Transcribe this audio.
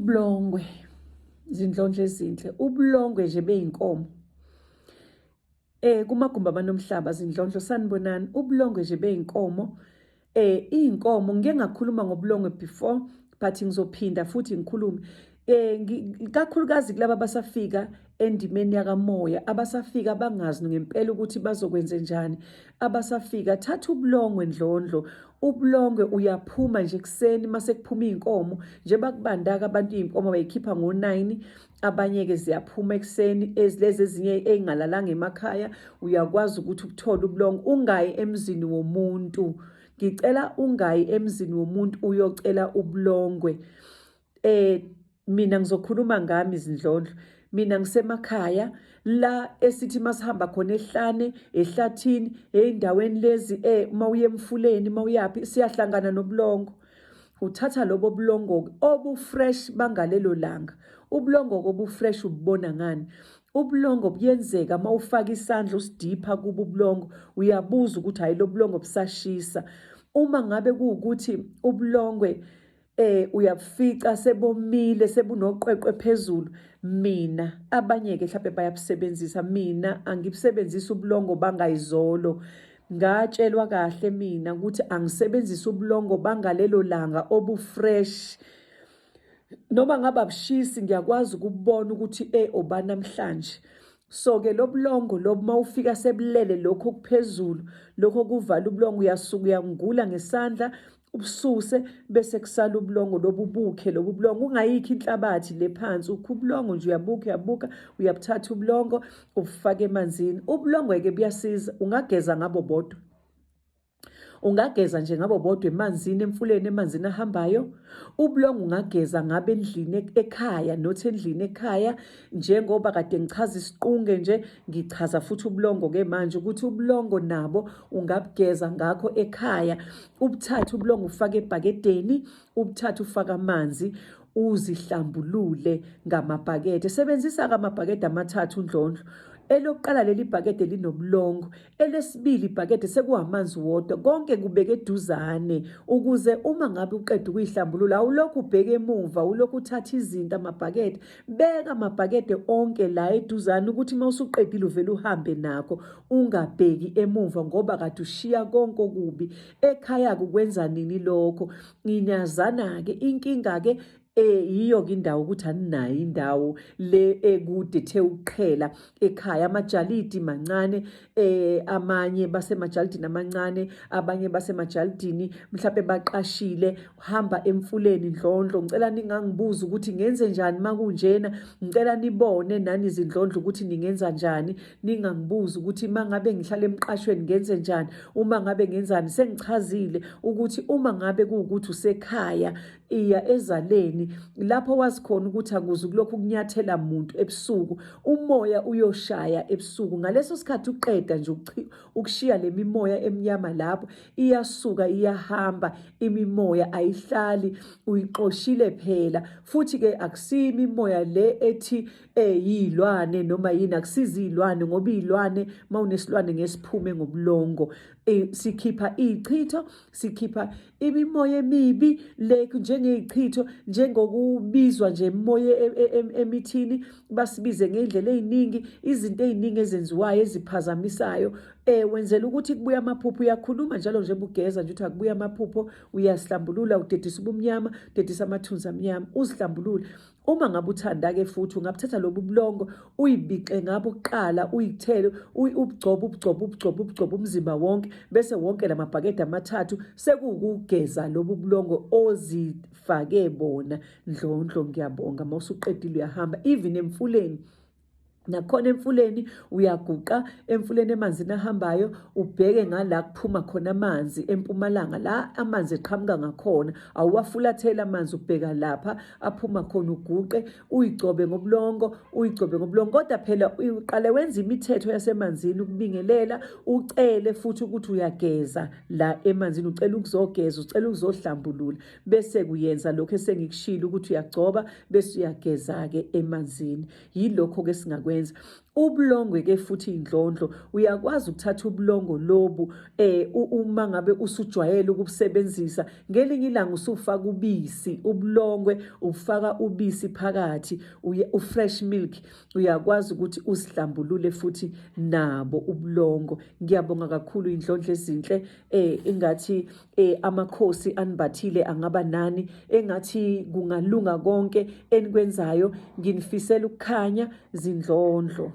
Ubulongwe, zindlondlo ezinhle, ubulongwe nje beyinkomo. Kumagumbi abanomhlaba zindlondlo sanibonani, ubulongwe nje beyinkomo. Iy'nkomo ngike ngakhuluma ngobulongwe before but ngizophinda futhi ngikhulume. Kakhulukazi kulaba abasafika endimeni yakamoya, abasafika abangazi ngempela ukuthi bazokwenze njani. Abasafika thatha ubulongwe ndlondlo, Ubulongwe uyaphuma nje ekuseni mase kuphuma iy'nkomo njengoba kubandaka abantu iy'nkomo bayikhipha ngo-9 abanye-ke ziyaphuma ekuseni lezi ezinye ey'ngalalanga emakhaya uyakwazi ukuthi ubuthole ubulongwe ungayi emzini womuntu ngicela ungayi emzini womuntu uyocela ubulongwe Mina ngizokhuluma ngami izindlondlo. Mina ngisemakhaya la esithi masihamba khona ehlane, ehlathini, ey'ndaweni lezi uma uye emfuleni, uma uyaphi siyahlangana nobulongo. Uthatha lobo bulongo-ke obu-fresh bangalelo langa. Ubulongo-ke obu-fresh ububona ngani? Ubulongo buyenzeka uma ufaka isandla usidipha kubo ubulongo, uyabuza ukuthi hhayi lo bulongo busashisa. Uma ngabe kuwukuthi ubulongwe uyabufica sebomile sebunoqweqwe phezulu mina abanye ke mhlawumbe bayabusebenzisa mina angibusebenzisi ubulongo bangayizolo ngatshelwa kahle mina ukuthi angisebenzise ubulongo bangalelo langa obufresh noma ngaba bushisi ngiyakwazi ukubona ukuthi obanamhlanje so ke lobulongo lobu mawufika sebulele lokho kuphezulu lokho kuvala ubulongo uyasuka uyangula ngesandla ubususe bese kusala ubulongo lobu bukhe lobu bulongo ungayikho inhlabathi le phansi ukha ubulongo nje uyabuka uyabuka uyabuthatha ubulongo ubufaka emanzini ubulongo ke buyasiza ungageza ngabo bodwa ungageza nje ngabo bodwa emanzini emfuleni emanzini ahambayo ubulongo ungageza ngabe endlini ekhaya not endlini ekhaya njengoba kade ngichaza isiqunge nje ngichaza futhi ubulongo ke manje ukuthi ubulongo nabo ungabugeza ngakho ekhaya ubuthathe ubulongo ufake ebhakedeni ubuthathe ufake amanzi uzihlambulule ngamabhakede sebenzisa-ke amabhakede amathathu undlondlo elokuqala leli bhakede linobulongo elesibili ibhakede sekuwamanzi wodwa konke kubeke eduzane ukuze uma ngabe uqeda ukuyihlambulula awulokhu ubheke emuva ulokhu uthatha izinto amabhakede beka amabhakede onke la eduzane ukuthi uma usuqedile uvele uhambe nakho ungabheki emuva ngoba kade ushiya konke okubi ekhaya kukwenza nini lokho nginyazana-ke inkinga-ke yiyo ke indawo ukuthi aninayo indawo le ekude the ukuqhela ekhaya amajalidi mancane amanye basemajalidini amancane abanye basemajalidini mhlawumbe baqashile hamba emfuleni ndlondlo ngicela ningangibuza ukuthi ngenze njani makunjena ngicela nibone nani izindlondlo ukuthi ningenza njani ningangibuzi ukuthi uma ngabe ngihlala emqashweni ngenze njani uma ngabe ngenzani sengichazile ukuthi uma ngabe kuwukuthi usekhaya iya ezaleni lapho wazi khona ukuthi akuze kulokhu kunyathela muntu ebusuku umoya uyoshaya ebusuku ngaleso sikhathi uqeda nje ukushiya le mimoya emnyama lapho iyasuka iyahamba imimoya ayihlali uyixoshile phela futhi ke akusiyo imimoya le ethi eyilwane noma yini akusizi izilwane ngoba izilwane mawunesilwane ngesiphume ngobulongo sikhipha ichitho sikhipha imimoya emibi le njengezichitho njengokubizwa nje imimoya e, e, e, emithini basibize ngendlela eziningi izinto eziningi ezenziwayo eziphazamisayo wenzela ukuthi kubuya amaphupho uyakhuluma njalo nje bugeza nje uthi akubuya amaphupho uyazihlambulula udedisa ubumnyama udedisa amathunzi amnyama uzihlambulule Uma ngabe uthanda-ke futhi ungabuthatha lobu bulongo uyibixe ngabo kuqala uyithele ubugcobe ubugcobe ubugcobe ubugcobe umzimba wonke bese wonke la mabhakede amathathu sekuwukugeza lobu bulongo ozifake bona ndlondlo ngiyabonga uma usuqedile uyahamba even emfuleni nakhona emfuleni uyaguqa emfuleni emanzini ahambayo ubheke ngala kuphuma khona amanzi empumalanga la amanzi eqhamuka ngakhona awuwafulathela amanzi ubheka lapha aphuma khona uguqe uyigcobe ngobulongo uyigcobe ngobulongo kodwa phela uqale wenza imithetho yasemanzini ukubingelela ucele futhi ukuthi uyageza la emanzini ucela ukuzogeza ucela ukuzohlambulula bese kuyenza lokho esengikushilo ukuthi uyagcoba bese uyageza-ke emanzini Yilokho ke singakwenza. ongawenza. Ubulongwe ke futhi indlondlo, uyakwazi ukuthatha ubulongo lobu uma ngabe usujwayele ukubusebenzisa, ngelinye ilanga usufaka ubisi, ubulongwe ufaka ubisi phakathi, u-fresh milk, uyakwazi ukuthi usihlambulule futhi nabo ubulongo. Ngiyabonga kakhulu indlondlo ezinhle, ingathi amakhosi anibathile angaba nani, engathi kungalunga konke enikwenzayo. Nginifisela ukukhanya zindlondlo.